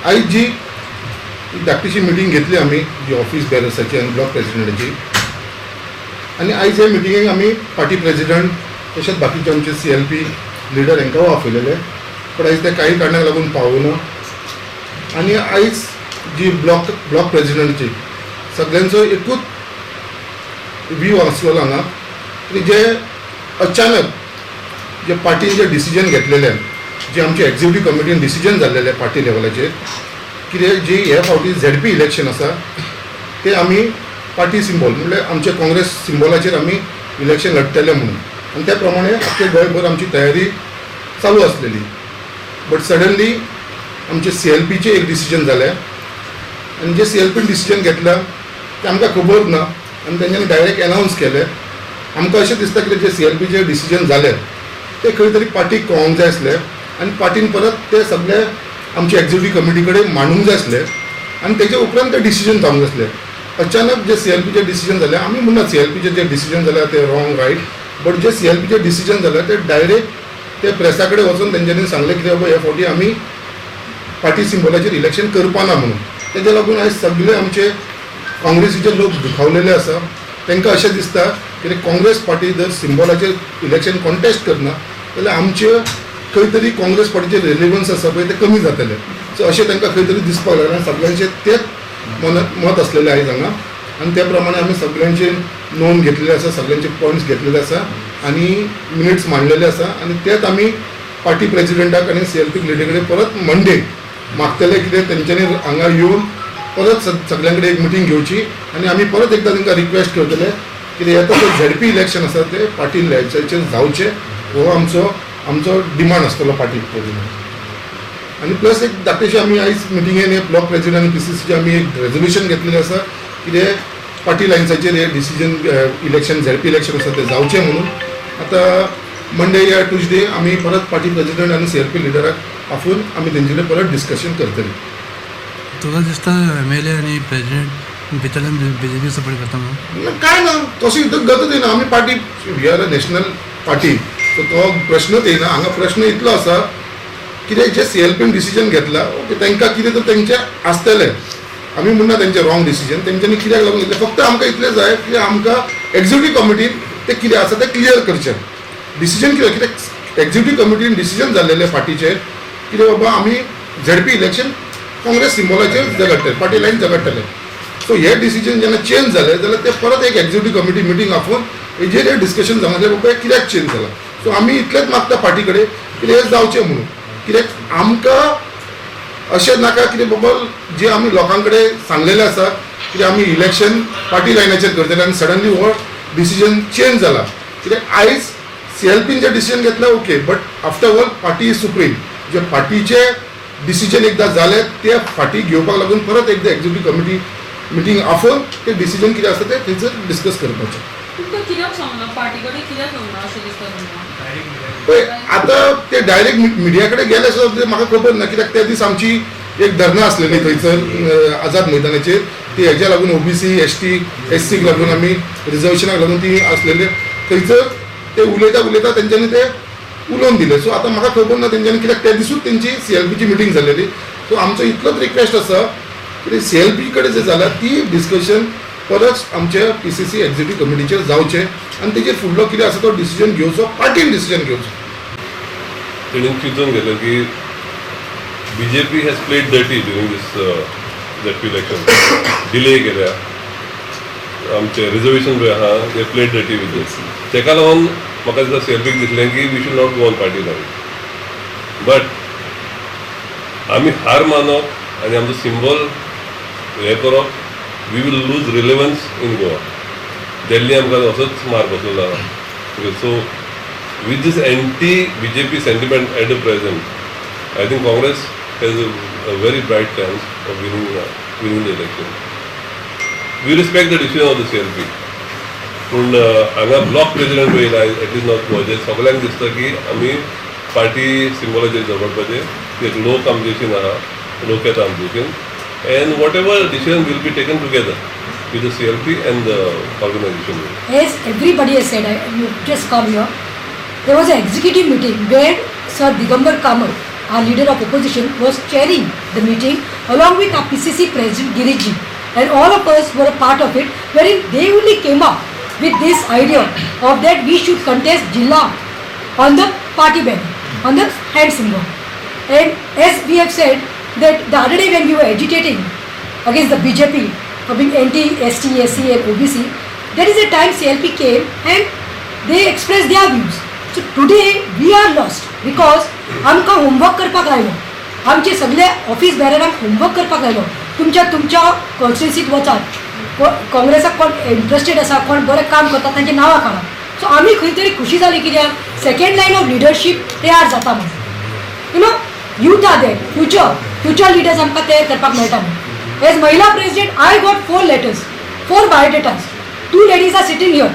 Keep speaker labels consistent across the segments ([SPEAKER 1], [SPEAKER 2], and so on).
[SPEAKER 1] आयज जी धाकटीशी मिटींग घेतली आमी, जी ऑफिस बेरर्साची आनी ब्लॉक प्रेसिडेंटाची, आनी आयज हे मिटिंगेक आमी पार्टी प्रेसिडेंट तशेंच बाकीचे आमचे सीएलपी लिडर हांकां आपयलेले, पूण आयज ते काही कारणाक लागून पावना. आनी आयज जी ब्लॉक प्रेसिडेंटची सगळ्यांचो एकूच व्यू आसलेलो हांगा की जे अचानक जे पार्टीन जे डिसिजन घेतलेले, जे आमचे एक्झिक्युटीव कमिटीन डिसिजन जाल्लेले पार्टी लेवलाचेर, कितें जी हे फावटी झेडपी इलेक्शन आसा ते आमी पार्टी सिंबॉल, म्हणल्यार आमचे काँग्रेस सिंबॉलाचेर आमी इलेक्शन लढटले म्हणून. आनी त्या प्रमाणे आख्खे गोंयभर आमची तयारी चालू आसलेली, बट सडनली आमचे सीएलपीचे एक डिसिजन जालें आनी जे सीएलपीन डिसिजन घेतलां तें आमकां खबर ना आनी तेंच्यांनी डायरेक्ट एनावन्स केलें. आमकां अशें दिसता की जे सीएलपीचे डिसिजन जालें ते खंय तरी पार्टीक कळोंक जाय आसलें आनी पार्टीन परत ते सगळे आमचे एक्झिक्युटीव कमिटी कडेन मांडूंक जाय आसले आनी तेजे उपरांत ते डिसिजन जावंक जाय आसलें. अचानक जे सीएलपीचे डिसिजन जाले, आमी म्हणना सीएलपीचे जे डिसिजन जाल्या ते रॉंग रायट, बट जे सीएलपीचे डिसिजन जाले ते डायरेक्ट ते प्रेसा कडेन वचून तेंच्यांनी सांगलें की बाबा, हे फावटी आमी पार्टी सिंबॉलाचेर इलेक्शन करपा ना म्हणून. तेज्या लागून आयज सगळे आमचे काँग्रेसीचे लोक दुखावलेले आसा. तांकां अशें दिसता की काँग्रेस पार्टी जर सिंबॉलाचेर इलेक्शन कॉन्टेस्ट करना जाल्यार आमचे खंय तरी काँग्रेस पार्टीचे रेलिवन्स आसा पळय, ते कमी जातले. सो अशें तांकां खंय तरी दिसपाक लागलें. सगळ्यांचे तेच मन मत आसलेलें आयज हांगा आनी त्या प्रमाणे आमी सगळ्यांचे नोंद घेतलेले आसा, सगळ्यांचे पॉयंट्स घेतलेले आसा आनी मिनिट्स मांडलेले आसा. आनी तेच आमी पार्टी प्रेसिडेंटाक आनी सीएलपी लिडर कडेन परत मंडे मागतले, कितें तेंच्यांनी हांगा येवन परत सगळ्यां कडेन एक मिटींग घेवची आनी आमी परत एकदां तांकां रिक्वेस्ट करतले कितें येता ते झेडपी इलेक्शन आसा ते पार्टी लायन्साचेर जावचें. हो आमचो डिमांड आसतलो पार्टी प्रेसिडेंट. आनी प्लस एक धाकटीशी आमी आयज मिटिंगेन ब्लॉक प्रेसिडेंट आनी पीसीसीचे आमी एक रेजोल्युशन घेतलेलें आसा, कितें पार्टी लायन्साचेर हे डिसिजन इलेक्शन, झेडपी इलेक्शन आसा ते जावचें म्हणून. आतां मंडे या ट्युजडे आमी परत पार्टी प्रेसिडेंट आनी सीएलपी लिडराक आफोवन आमी तेंचे कडेन परत डिस्कशन करतले.
[SPEAKER 2] तुका दिसता एमएलए आनी प्रेसिडेंट भितरल्यान बीजेपी सपोर्ट करता म्हणून?
[SPEAKER 1] ना, काय ना, तशें इतून गतच येना. आमी party, we are a national party, so तो प्रश्नच येयना हांगा. प्रश्न इतलो आसा, कितें जे सीएलपीन डिसिजन घेतला, ओके, तांकां कितें तर तेंचें आसतलें. आमी म्हणना तेंचें रॉंग डिसिजन तेंच्यांनी कित्याक लागून घेतलें. फक्त आमकां इतलें जाय की आमकां एक्झिक्युटीव कमिटीन तें कितें आसा तें क्लियर करचें डिसिजन. कितें कित्याक एक्झिक्युटीव कमिटीन डिसिजन जाल्लेलें पार्टीचेर, कितें बाबा, आमी झेडपी इलेक्शन काँग्रेस सिंबॉलाचेर झगडटले, पार्टी लायन झगडटले. सो हे डिसिजन जेन्ना चेंज जाले जाल्यार ते परत एक एक्झिक्युटीव कमिटी मिटींग आपोवन हेजेर हे डिस्कशन जावंक जाय, बाबा, हे कित्याक चेंज जाला. सो आमी इतलेंच मागता पार्टी कडेन कितें हें जावचें म्हणून. कित्याक आमकां अशें नाका कितें बाबा, जे आमी लोकां कडेन सांगलेलें आसा कितें आमी इलेक्शन पार्टी लायनाचेर करतले आनी सडनली हो डिसिजन चेंज जाला. कित्याक आयज सीएलपीन जे डिसिजन घेतलें, okay, but after all party is supreme. जे पार्टीचे डिसिजन एकदां जाले ते फाटीं घेवपाक लागून परत एकदां एक्झिक्युटीव कमिटी मिटींग आफोवन ते डिसिजन कितें आसा तें थंयसर डिस्कस करपाचें.
[SPEAKER 3] तुमकां कित्याक सांगना, पार्टी कडेन कित्याक येवना अशें दिसता तुमकां?
[SPEAKER 1] पळय, आतां ते डायरेक्ट मिडिया कडेन गेले सुद्दां ते म्हाका खबर ना, कित्याक त्या दीस आमची एक धरणां आसलेली थंयसर आझाद मैदानाचेर. ती हेज्या लागून ओबीसी, एसटी, एससीक लागून आमी रिजर्वेशनाक लागून ती आसलेली. थंयसर ते उलयता उलयता तेंच्यांनी ते उलोवन दिले. सो आतां म्हाका खबर ना तेंच्यांनी, कित्याक त्या दिसूच तेंची सीएलपीची मिटींग जाल्लेली. सो आमचो इतलोच रिक्वेस्ट आसा की सीएलपी कडेन जे जाला ती डिस्कशन परत आमच्या पीसीसी एक्झिक्युटीव कमिटीचेर जावचें आनी तेजेर फुडलो कितें आसा तो डिसिजन घेवचो, पार्टीन डिसिजन घेवचो.
[SPEAKER 4] तेणीन चिंतून घेतलं की BJP has played dirty during this ZP election. Delay केल्या आमचे रिजर्वेशन पळय आहा, they played dirty with this. तेका लागून म्हाका दिसता सीएलपीक दिसलें की we should not go on party line, but आमी हार मानप आनी आमचो सिंबॉल हें करप, we will lose relevance in Goa. Delhi आमकां असोच मार बसलेलो आहा. So with this anti-BJP sentiment at the present, I think Congress has a very bright chance of winning the election. We respect the decision of the CLP. पूण हांगा block president पळयला, at least north गोवाचे सगळ्यांक दिसता की आमी party सिंबॉलाचेर झगडपाचें. एक लोक आमचे आहा, लोक येता आमचे, and whatever decision will be taken together with the CLP and the organization.
[SPEAKER 5] As everybody has said, you just come here. There was an executive meeting where Sir Digambar Kamath, our leader of opposition, was chairing the meeting. along with our PCC president Giriji, and all of us were a part of it, wherein they only came up with this idea of that we should contest Jilla on the party banner, on the hand symbol. And as we have said that the other day when we were agitating against the BJP for being anti-ST, SC and OBC, there is a time CLP came and they expressed their views. So today we are lost because आमकां homework करपाक लायलो, आमचे सगळे office बॅररांक homework करपाक लायलो. तुमच्या तुमच्या कॉन्स्टिट्युन्सीत वचात, काँग्रेसाक कोण इंट्रस्टेड आसा, कोण बरें काम करता तांची नांवां काडा. सो आमी खंय तरी खुशी जाली कित्याक सेकंड लायन ऑफ लिडरशीप तयार जाता म्हणून. Youth are there, future leaders आमकां तयार करपाक मेळटा म्हणून. As महिला president I got 4 letters, 4 biodatas, 2 ladies are sitting here.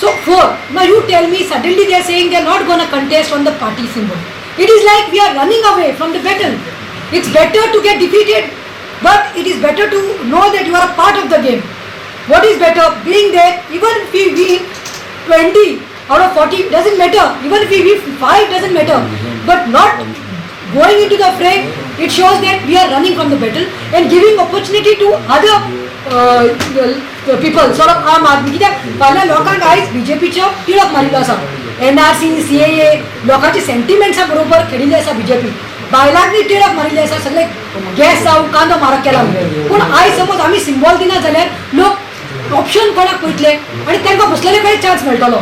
[SPEAKER 5] So 4. Now you tell me, suddenly they are saying they are not going to contest on the party symbol. It is like we are running away from the battle. It's better to get defeated, but it is better to know that you are a part of the game. What is better? Being there, even if we win 20 out of 40, doesn't matter. Even if we win 5, doesn't matter. But not going into the fray, it shows that we are running from the battle and giving opportunity to other people, sort of आम आदमी. कित्याक फाल्यां लोकांक आयज बीजेपीचो टिळक मारिल्लो आसा, NRC, CAA, लोकांचे सेंटिमेंट्सा बरोबर खेळिल्ले आसा बीजेपी, बायलांनी टिळक मारिल्ले आसा, सगळे गॅस जावं कांदो म्हारग केला. पूण आयज समज आमी सिंबॉल दिना जाल्यार लोक ऑप्शन कोणाक पळयतले आनी तांकां बसलेले कडेन चान्स मेळटलो.